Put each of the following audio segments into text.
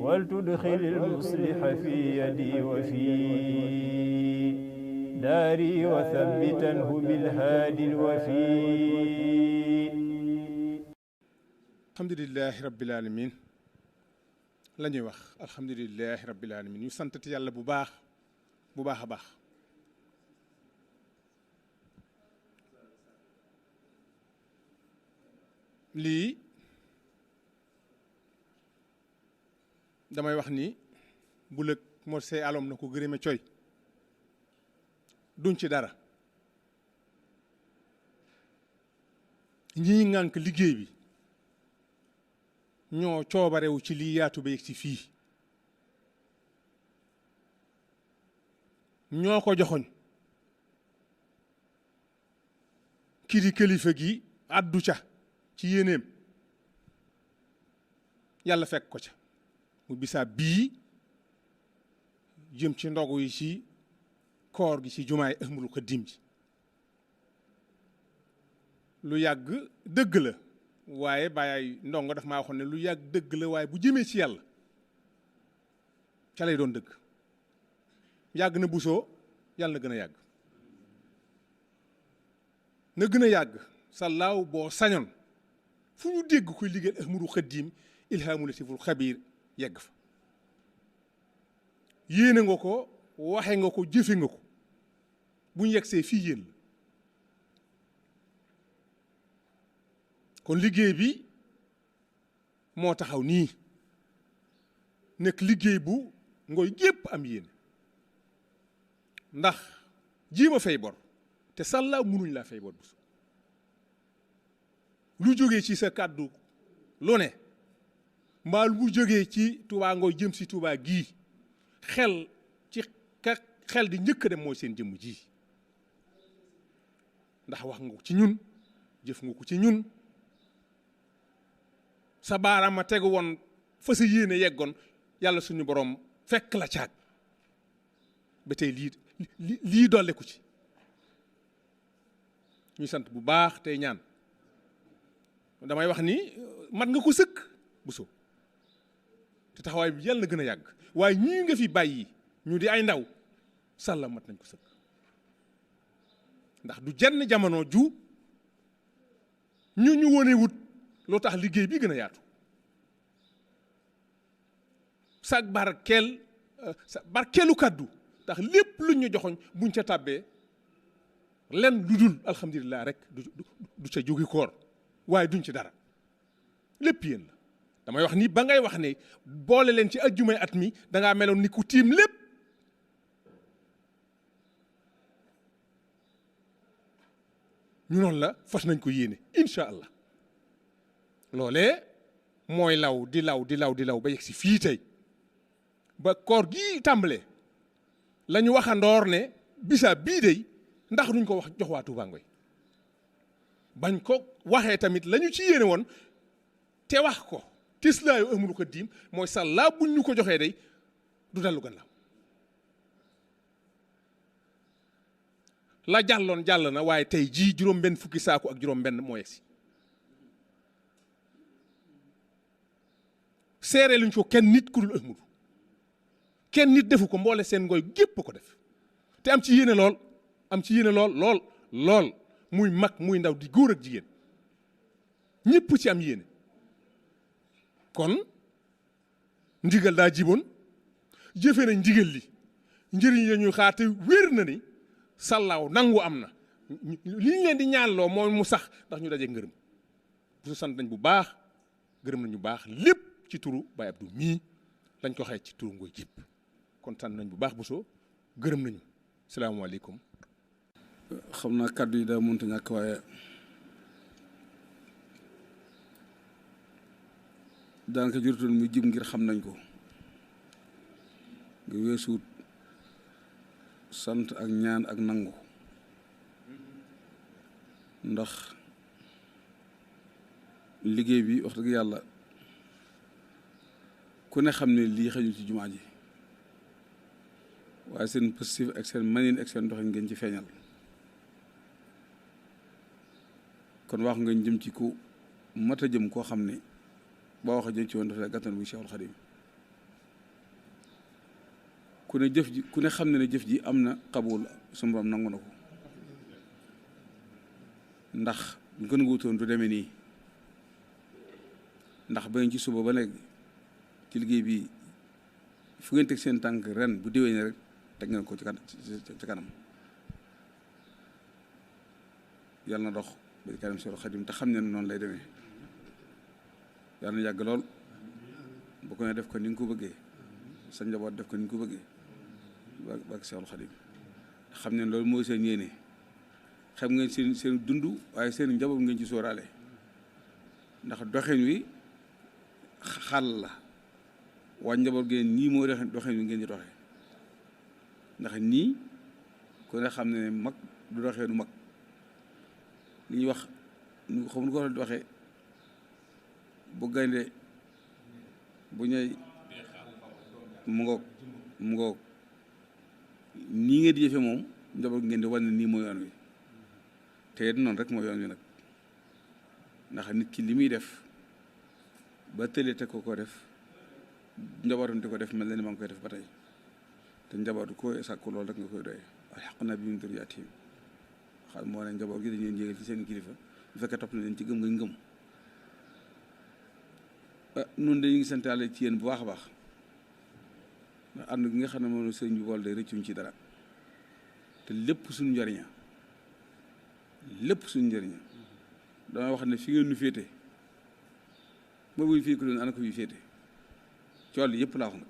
ولتدخل المصلح في يدي وفي داري وثبتنه بالهادي الوفي. alhamdulilahi rabbil alamin la ñuy wax alhamdulilahi rabbil alamin ñu santati yàlla bu baax a baax lii damay wax ni bu lëg moo see alom na ko gërëme coy duñ ci dara ñii ŋànk liggéey bi ñoo coobarewu ci lii yaatu ba yegg ci fii ñoo ko joxoñ kii di kilifa gi addu ca ci yéeneem yàlla fekk ko ca mu bisaab bii jëm ci ndogu yi ci koor gi ci jumaay Ahmadul Xaadim ji lu yàgg dëgg la waaye bàyyi ndongo daf maa waxoon ne lu yàgg dëgg la waaye bu jëmee ci yàlla ca lay doon dëgg yàgg na busoo yàlla na gën a yàgg na gën a yàgg sallaaw boo sañoon fu ñu dégg koy liggéey Ahmadul Xaadim ilhaamu latiful xabiir yegg fa yéene nga ko waxe nga ko jëfe nga ko bu ñu yegsee fii yéen la kon liggéey bi moo taxaw nii nekk liggéey bu ngoy gépp am yéene ndax jiima fay bor te sàllaa munuñ laa fay bor bu lu jógee ci sa kàddu lu ne mbaa lu jógee ci Touba Ngoye jëm si Touba gii xel ci xel di njëkk dem mooy seen jëmm ji ndax wax nga ko ci ñun jëf nga ko ci ñun sa baaraam ma tegu woon fa sa yéene yeggoon yàlla suñu borom fekk la caag ba tey lii dolle ko ci ñuy sant bu baax tey ñaan damay wax ni mat nga ko sëkk bu so te taxawaay bi yàlla na gën a yàgg waaye ñii nga fi bàyyi ñu di ay ndaw sàlla mat nañ ko sëkk ndax du jenn jamono ju ñu wone wut loo tax liggéey bi gën a yaatu sag barkeelu kàddu tax lépp lu ñu joxoñ buñ ca tàbbee len lu dul alhamdulilah rek du ca jógi koor waaye duñ ci dara lépp yéen la damay wax ni ba ngay wax ne boole leen ci ajjumay at mi dangaa meloon ni ku tiim lépp ñu noonu la fas nañ ko yéene incha allah loolee mooy law di law ba yegg si fii tey ba koor gii tàmbalee la ñu waxandoor ne bisaab bii dey ndax duñ ko wax jox waa Touba Ngoye bañ ko waxee tamit la ñu ci yéene woon te wax ko tislaayu Ahmadul Xaadim mooy sàllaa buñ ñu ko joxee day du dellu gannaaw la jàlloon jàll na waaye tey jii juróom-benn fukki saaku ak juróom-benn moo yegsi seere luñ ko kenn nit ku dul Ahmadu kenn nit defu ko mboole seen ngoy gépp ko def te am ci yéene lool muy mag muy ndaw di góor ak jigéen ñëpp ci am yéene kon ndigal daa jiboon jëfe nañ ndigal li njëriñ la ñuy xaar te wér na ni sàllaaw nangu am na li ñu leen di ñaanloo mooy mu sax ndax ñu daje ngërëm bu sant nañ bu baax gërëm nañ bu baax lépp ci turu Baye Abdou mii lañ ko xëy ci turu Ngoye jépp kon sant nañ bu baax bu soo gërëm nañu salaamaaleykum. xam naa kàddu yi daa mënta ñàkk waaye daanaka jurutoon muy jib ngir xam nañ ko nga weesuut sant ak ñaan ak nangu ndax liggéey bi wax dëgg yàlla ku ne xam ne lii xëjul ci jumaa ji waaye seen positif ak seen manin ak seen doxin ngeen ci feeñal kon wax nga jëm ci ku mat a jëm koo xam ne boo wax a jëm ci woon dafa gàttan bu Cheikhul Khadim ku ne jëf ji ku ne xam ne jëf ji am na xabul suñu borom nangu na ko ndax bu ko nanguwutoon du demee nii ndax ba ngeen ci suba ba léegi ci liggéey bi fu ngeen teg seen tànk ren bu déwénee rek teg ngeen ko ci kanam yàlla na dox ba kanam Seexul Xadim te xam ne noonu lay demee yàlla na yàgg lool bu ko ne def ko ni nga ko bëggee sa njaboot def ko ni nga ko bëggee ba ak Seexul Xadim xam ne loolu mooy seen yéene xam ngeen seen dund waaye seen njaboot ngeen ci sóoraale ndax doxin wi xal la waa njaboot ngeen nii moo doxin wi ngeen di doxee ndax nii ku ne xam ne mag du doxee nu mag li ñuy wax nu xam nu ko waxee bu gaynde bu ñëw mu ngoog nii ngeen di jëfe moom njaboot ngeen di wane nii moo yoon wi te noonu rek moo yoon wi nag ndax nit ki li muy def ba tëlee te ko def njabootam di ko def mel na ni ma ngi koy def ba tey te njabootu ko sàkku loolu rek nga koy doy alxaqnaa bihim durriyyatihim xam moo ne njaboot gi dañu leen yéegal ci seen kilifa bu fekkee topp na leen ci gëm nga ngëm nun dañu ngi sant Yàlla ci yéen bu baax a baax ndax ànd gi nga xam ne moom la sëñ bi bool day rëccuñ ci dara te lépp suñu njëriña damay wax ne fi ngeen nu féete mooy buy fii ko doon ana ko fi féete cool yëpp laa wax nag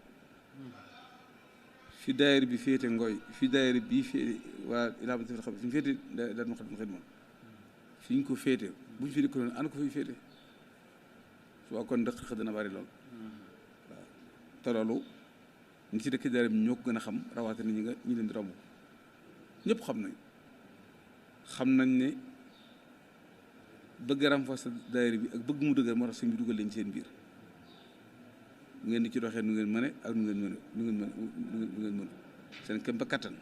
fi daayira bi féete ngooy fi daayira bii féete waa ilaama xam fi ñu féete daal ma xam xidma fi ñu ko féete bu ñu féete ko doon ana ko fi féete su kon dëkk xëy dana bari lool waaw te loolu ñi ci dëkk daayira bi ñoo ko gën a xam rawatina ñi leen di romb ñëpp xam nañ ne bëgg renforcer daayira bi ak bëgg mu dëgër moo tax sëñ bi dugal leen seen biir ngeen di ci doxee nu ngeen mëne ak nu ngeen mën seen këm ba kattan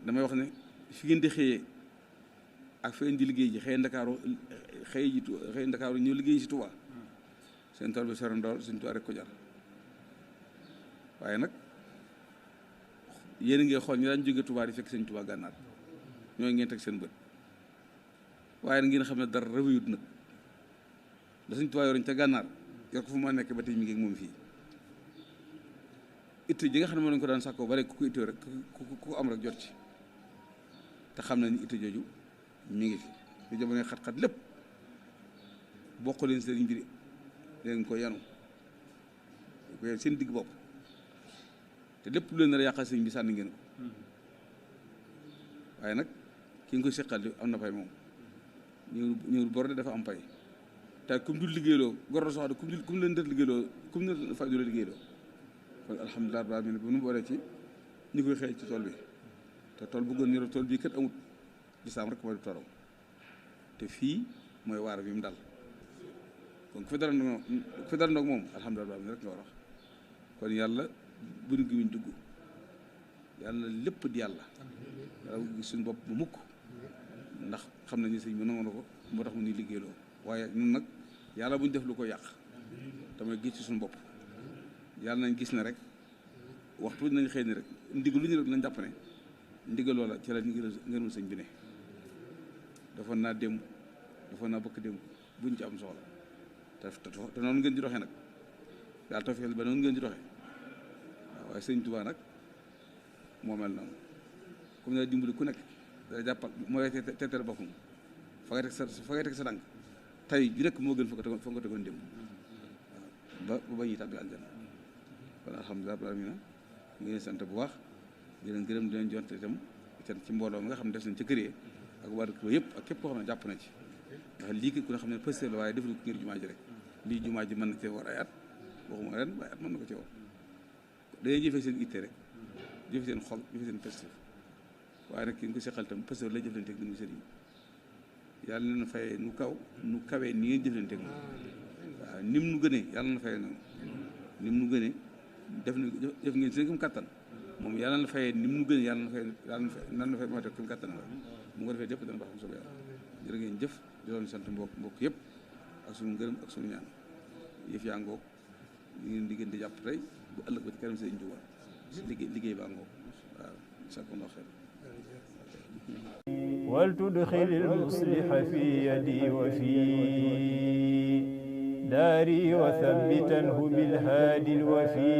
damay wax ne fi ngeen di xëyee ak fi ngeen di liggéey ji xëy Ndakaaru ñëw liggéey si Tuubaa seen tool bi sori ndool suñ Tuubaa rek ko jar waaye nag yéen a ngi xool ñu daan jóge Tuubaa di fekk sëñ Tuubaa gànnaar ñooy ngeen teg seen bët waaye nag ngeen xam ne dara rëwiyut nag da sëñ Tuubaa yoroon ca gànnaar yor ko fu ma nekk ba tey mi ngi ak moom fii itte ji nga xam ne moo lañ ko daan sàkkoo ba rek ku ko ittoo rek ku ko am rek jot ci te xam na ni itte jooju mi ngi fi lu jamono xat-xat lépp bokk leen sëriñ bi leen ko yanu ko seen digg bopp te lépp lu leen nar a yàqal sëriñ bi sànni ngeen ko waaye nag ki nga koy seqal am na pay moom ñëwul bor de dafa am pay te kum dul liggéeyloo goro soxna kum leen def liggéeyloo kum leen fay du la liggéeyloo kon alhamdulilah rabbil alamin bu nu boolee ci ñi koy xëy ci tool bi te tool bu gën ñoro tool bii kat amut lislaam rek mooy du torom te fii mooy waar bi mu dal kon ku fi dara ndoog moom alhamdulilah rabbil alamin rek nga war a wax kon yàlla buñu gimuñ dugg yàlla lépp di yàlla gis suñu bopp bu mukk ndax xam nañu sëñ bi nangu na ko moo tax mu ni liggéeyloo waaye ñun nag yàlla buñ def lu ko yàq damay gis ci suñu bopp yàlla nañ gis ne rek waxtu nañ xëy ni rek ndigal lu ñu rek nañ jàpp ne ndigal loola ci la ngërëm sëñ bi ne defoon naa démb defoon naa bëkk démb buñ ci am soxla te noonu ngeen di doxee nag yàlla tawfeex ba noonu ngeen di doxee waaw waaye sëñ Tuubaa nag moo mel noonu comme ne dimbali ku nekk da jàppal mooy teetal boppam fa ngay teg sa dànk tey ju nekk moo gën fa nga tegoon démb waaw ba ñuy tàbbi aljana kon alhamdulilah rabbil aalamiina ngi leen sant bu baax di leen gërëm di leen jonte itam ci mbooloo mi nga xam ne des nañ ci kër yi ak waa dëkk ba yëpp ak képp koo xam ne jàpp na ci ndax lii ku ne xam ne pësté la waaye defuñu ko ngir jumaa ji rek lii jumaa ji mën na cee war ay at waxuma ren waaye at mën na ko ci war dañuy jëfee seen itte rek jëfe seen xol jëfe seen pësté waaye nag ki nga ko seqal itam pësté lay jëflanteeg ni mu sëriñ yàlla na fayee nu kawee ni ngeen jëflanteeg moom waaw nim nu gënee yàlla na fayee noonu nim nu gënee def ngeen seen kam kattan moom yàlla na fayee nim nu gënee yàlla na fay moo teg kam kattan mu ko defee lépp dana baax mu soobee yàlla jërë ngeen jëf di leen sant mbokk yëpp ak suñu ngërëm ak suñu ñaan yëf yaa ngoog ñu ngeen di gën di jàpp tey bu ëllëg ba ci kanam Sëriñ Tuubaa liggéey baa ngoo waaw sakkunoo xel ولتدخل المصلح في يدي وفي داري وثبتنه بالهادي الوفي